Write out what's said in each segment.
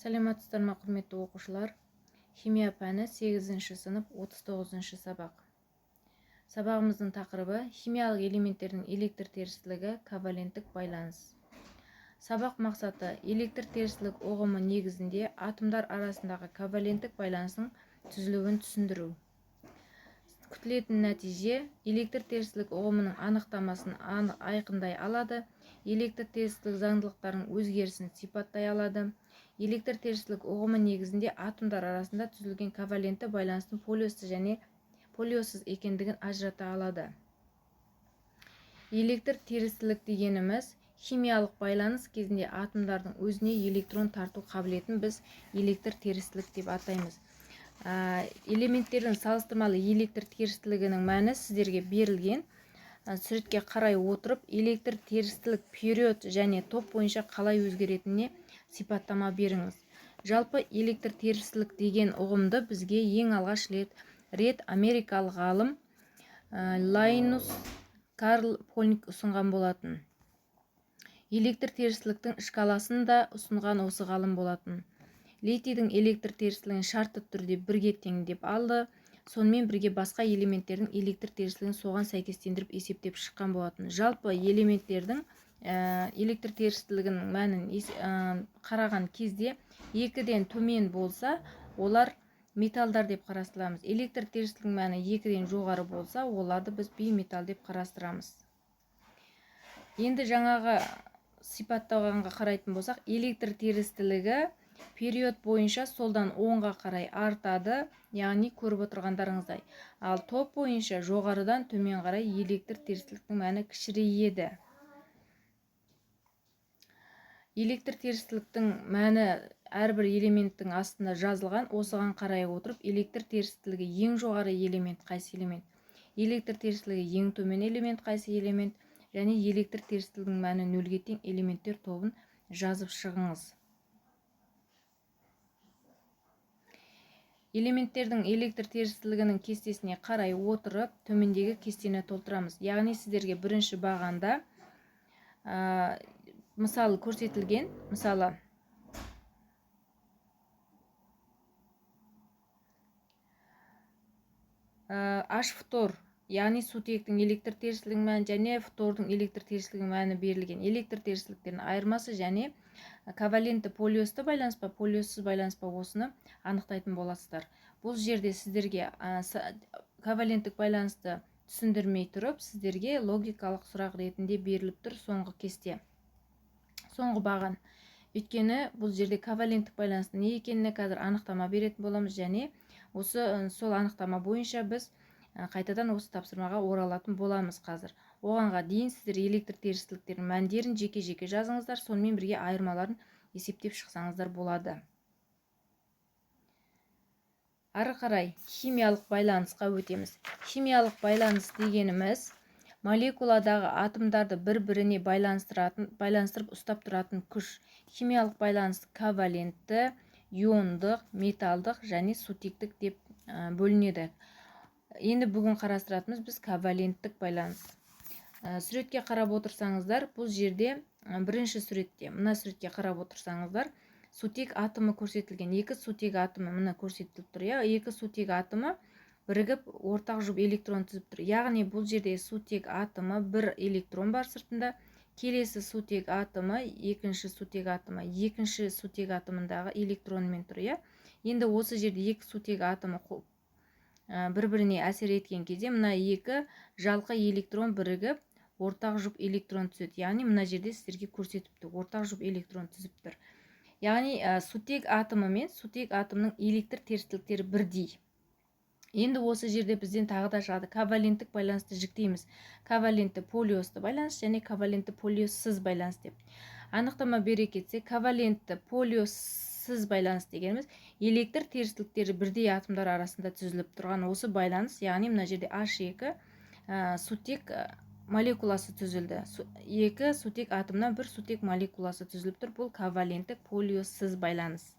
Сәлеметсіздер ме, құрметті оқушылар? Химия пәні 8-ші сынып 39-шы сабақ. Сабағымыздың тақырыбы химиялық элементтердің электр терістілігі, коваленттік байланыс. Сабақ мақсаты электр терістілік ұғымы негізінде атомдар арасындағы коваленттік байланыстың түзілуін түсіндіру. Күтілетін нәтиже электр терістілік ұғымының анықтамасын айқындай алады, электр терістілік заңдылықтарының өзгерісін сипаттай алады, электр терістілік ұғымы негізінде атомдар арасында түзілген ковалентті байланыстың полюсті және полюссіз екендігін ажырата алады. Электр терістілік дегеніміз химиялық байланыс кезінде атомдардың өзіне электрон тарту қабілетін біз электр терістілік деп атаймыз. Элементтердің салыстырмалы электр терістілігінің мәні сіздерге берілген. Суретке қарай отырып, электр терістілік период және топ бойынша қалай өзгеретініне сипаттама беріңіз. Жалпы электр терістілік деген ұғымды бізге ең алғаш рет америкалық ғалым Лайнус Карл Полинг ұсынған болатын. Электр терістіліктің шкаласын да ұсынған осы ғалым болатын. Литийдің электр терістілігін шартты түрде бірге тең деп алды. Сонымен бірге басқа элементтердің электр терістілігін соған сәйкестендіріп есептеп шыққан болатын. Жалпы элементтердің электр терістілігінің мәнін қараған кезде 2-ден төмен болса, олар металдар деп қарастырамыз. Электр терістілігінің мәні 2-ден жоғары болса, оларды біз бейметалл деп қарастырамыз. Енді жаңағы сипаттағанға қарайтын болсақ, электр терістілігі период бойынша солдан оңға қарай артады, яғни көріп отырғандарыңыздай. Ал топ бойынша жоғарыдан төмен қарай электр терістіліктің мәні кішірейеді. Электр терістіліктің мәні әрбір элементтің астында жазылған. Осыған қарай отырып, электр терістілігі ең жоғары элемент қайсы элемент, электр терістілігі ең төмен элемент қайсы элемент және электр терістілігінің мәні нөлге тең элементтер тобын жазып шығыңыз. Элементтердің электр терістілігінің кестесіне қарай отырып, төмендегі кестені толтырамыз. Яғни сіздерге бірінші бағанда мысалы көрсетілген, мысалы H фтор, яғни сутектің электр терістілігінің мәні және фтордың электр терістілігінің мәні берілген. Электр терістіліктерінің айырмасы және ковалентті полюсті байланыс па, полюссіз байланыс па, осыны анықтайтын боласыздар. Бұл жерде сіздерге коваленттік байланысты түсіндірмей тұрып, сіздерге логикалық сұрақ ретінде беріліп тұр соңғы кесте, соңғы баған. Өйткені бұл жерде коваленттік байланыстың не екеніне қазір анықтама беретін боламыз және сол анықтама бойынша біз қайтадан осы тапсырмаға оралатын боламыз қазір. Оғанға дейін сіздер электр терістіліктерінің мәндерін жеке-жеке жазыңыздар, сонымен бірге айырмаларын есептеп шықсаңыздар болады. Ары қарай химиялық байланысқа өтеміз. Химиялық байланыс дегеніміз молекуладағы атомдарды бір-біріне байланыстырып ұстап тұратын күш. Химиялық байланыс ковалентті, иондық, металдық және сутектік деп бөлінеді. Енді бүгін қарастыратынымыз біз коваленттік байланыс. Суретке қарап отырсаңыздар, бұл жерде, бірінші суретте, мына суретке қарап отырсаңыздар, сутек атомы көрсетілген. Екі сутек атомы мына көрсетіліп тұр, иә? Екі сутек атомы бірігіп ортақ жұп электрон түзіп тұр. Яғни бұл жерде сутек атомы бір электрон бар сыртында, келесі сутек атомы, екінші сутек атомы, екінші сутек атомындағы электронмен тұр, иә? Енді осы жерде екі сутек атомы бір-біріне әсер еткен кезде мына екі жалқы электрон бірігіп ортақ жұп электрон түзеді. Яғни мына жерде сіздерге көрсетіп тұр, ортақ жұп электрон түзіп тұр. Яғни сутек атомы мен сутек атомының электр терістіліктері бірдей. Енді осы жерде бізден тағы да шығады. Коваленттік байланысты жіктейміз. Ковалентті полюсті байланыс және ковалентті полюссіз байланыс деп. Анықтама бере кетсек, ковалентті полюссіз байланыс дегеніміз электр терістіліктері бірдей атомдар арасында түзіліп тұрған осы байланыс, яғни мына жерде H екі, сутек молекуласы түзілді. Екі сутек атомнан бір сутек молекуласы түзіліп тұр. Бұл коваленттік полюссіз байланыс.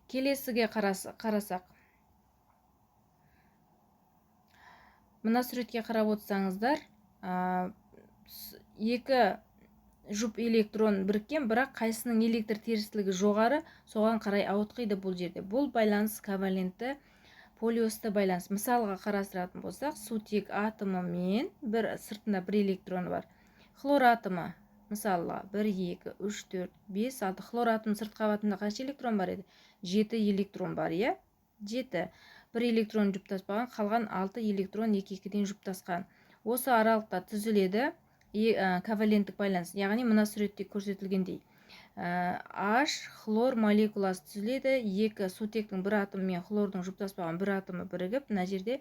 Келесіге қарасақ. Мына суретке қарап отырсаңыздар, екі жұп электрон біріккен, бірақ қайсының электр терістілігі жоғары, соған қарай ауытқиды бұл жерде. Бұл байланыс ковалентті полюсті байланыс. Мысалға қарастыратын болсақ, сутек атомы мен бір сыртында бір электроны бар. Хлор атомы, мысалға, 1, 2, 3, 4, 5, 6. Хлор атомының сырт қабатында қанша электрон бар еді? 7 электрон бар, иә? 7. Бір электрон жұптаспаған, қалған 6 электрон екі-екіден жұптасқан. Осы аралықта түзіледі коваленттік байланыс, яғни мына суретте көрсетілгендей. H хлор молекуласы түзіледі, екі сутектің бір атомы мен хлордың жұптаспаған бір атомы бірігіп, мына жерде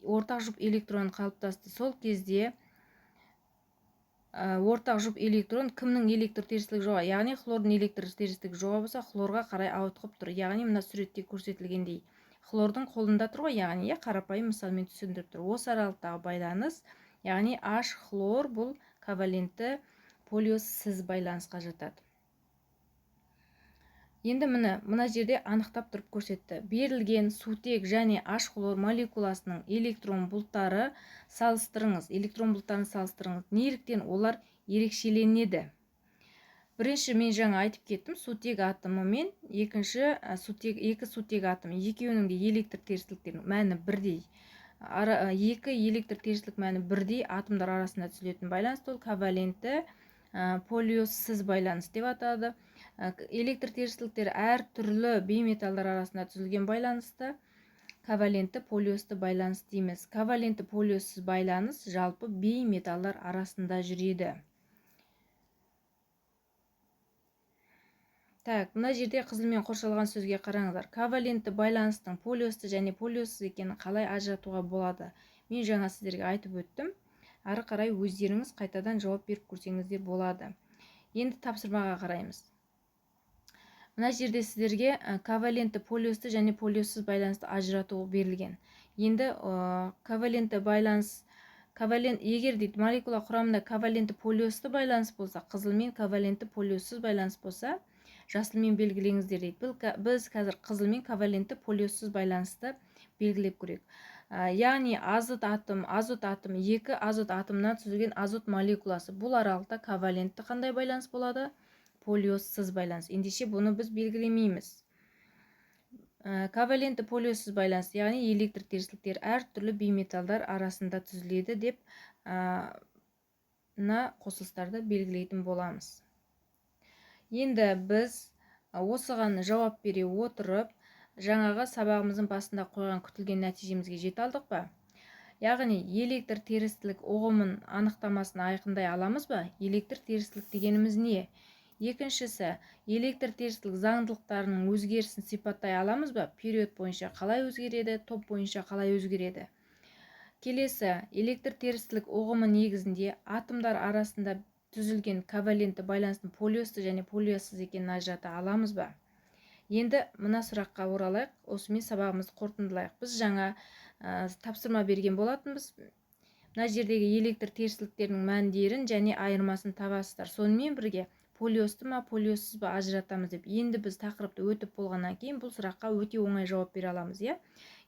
ортақ жұп электрон қалыптасты. Сол кезде ортақ жұп электрон кімнің электр терістілігі жоғары, яғни хлордың электр терістілігі жоғары болса, хлорға қарай ауытқып тұр. Яғни мына суретте көрсетілгендей хлордың қолында тұр ғой, яғни қарапайым мысалмен түсіндіріп тұр. Осы аралықтағы байланыс, яғни H хлор, бұл ковалентті полюссіз байланысқа жатады. Енді міне мына жерде анықтап тұрып көрсетті. Берілген сутек және H хлор молекуласының электрон бұлттары салыстырыңыз. Электрон бұлттарын салыстырыңыз. Неліктен олар ерекшеленеді? Бірінші мен жаңа айтып кеттім, сутек атомы мен екінші сутек, екі сутек атомы, екеуінің де электр терістіліктерінің мәні бірдей. Екі электр терістілік мәні бірдей атомдар арасында түзілетін байланыс ол ковалентті полюссіз байланыс деп атады. Электр терістіліктері әртүрлі бейметалдар арасында түзілген байланысты ковалентті полюсті байланыс дейміз. Ковалентті полюссіз байланыс жалпы бейметалдар арасында жүреді. Так, мына жерде қызылмен қоршалған сөзге қараңыздар. Ковалентті байланыстың полюсті және полюссіз екенін қалай ажыратуға болады? Мен жаңа сіздерге айтып өттім. Ары қарай өздеріңіз қайтадан жауап беріп көрсеңіздер болады. Енді тапсырмаға қараймыз. Мына жерде сіздерге ковалентті полюсті және полюссіз байланысты ажырату берілген. Енді ковалентті байланыс, ковалент, егер дейді молекула құрамында ковалентті полюсті байланыс болса, қызылмен ковалентті полюссіз байланыс болса, жасылмен белгілеңіздер дейді. Біз қазір қызылмен ковалентті полюссіз байланысты белгілеп көрейік. Яғни азот атом, екі азот атомынан түзілген азот молекуласы. Бұл аралықта ковалентті қандай байланыс болады? Полюссіз байланыс. Ендеше бұны біз белгілемейміз. Ковалентті полюссіз байланыс, яғни электр терістіліктері әртүрлі бейметалдар арасында түзіледі деп мына қосылыстарды белгілейтін боламыз. Енді біз осыған жауап бере отырып, жаңағы сабағымыздың басында қойған күтілген нәтижемізге жете алдық па? Яғни электр терістілік ұғымын анықтамасын айқындай аламыз ба? Электр терістілік дегеніміз не? Екіншісі, электр терістілік заңдылықтарының өзгерісін сипаттай аламыз ба? Период бойынша қалай өзгереді, топ бойынша қалай өзгереді? Келесі, электр терістілік ұғымы негізінде атомдар арасында түзілген ковалентті байланыстың полюсті және полюссіз екенін ажырата аламыз ба? Енді мына сұраққа оралайық, осымен сабағымызды қорытындылайық. Біз жаңа тапсырма берген болатынбыз. Мына жердегі электр терістіліктерінің мәндерін және айырмасын табасыздар. Сонымен бірге полюсті ма, полюссіз ба ажыратамыз деп. Енді біз тақырыпты өтіп болғаннан кейін бұл сұраққа өте оңай жауап бере аламыз, иә?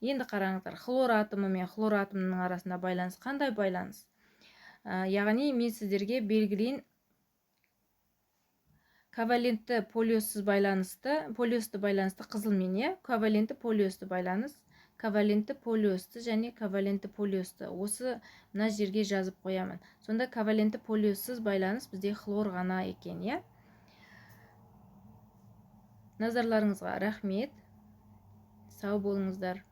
Енді қараңыздар, хлор атомы мен хлор атомының арасында байланыс қандай байланыс? Яғни мен сіздерге белгілейін ковалентті полюссіз байланысты, полюсті байланысты қызылмен, иә? Ковалентті полюсті байланыс, ковалентті полюсті және ковалентті полюсті. Осы мына жерге жазып қоямын. Сонда ковалентті полюссіз байланыс бізде хлор ғана екен, иә? Назарларыңызға рахмет. Сау болыңыздар.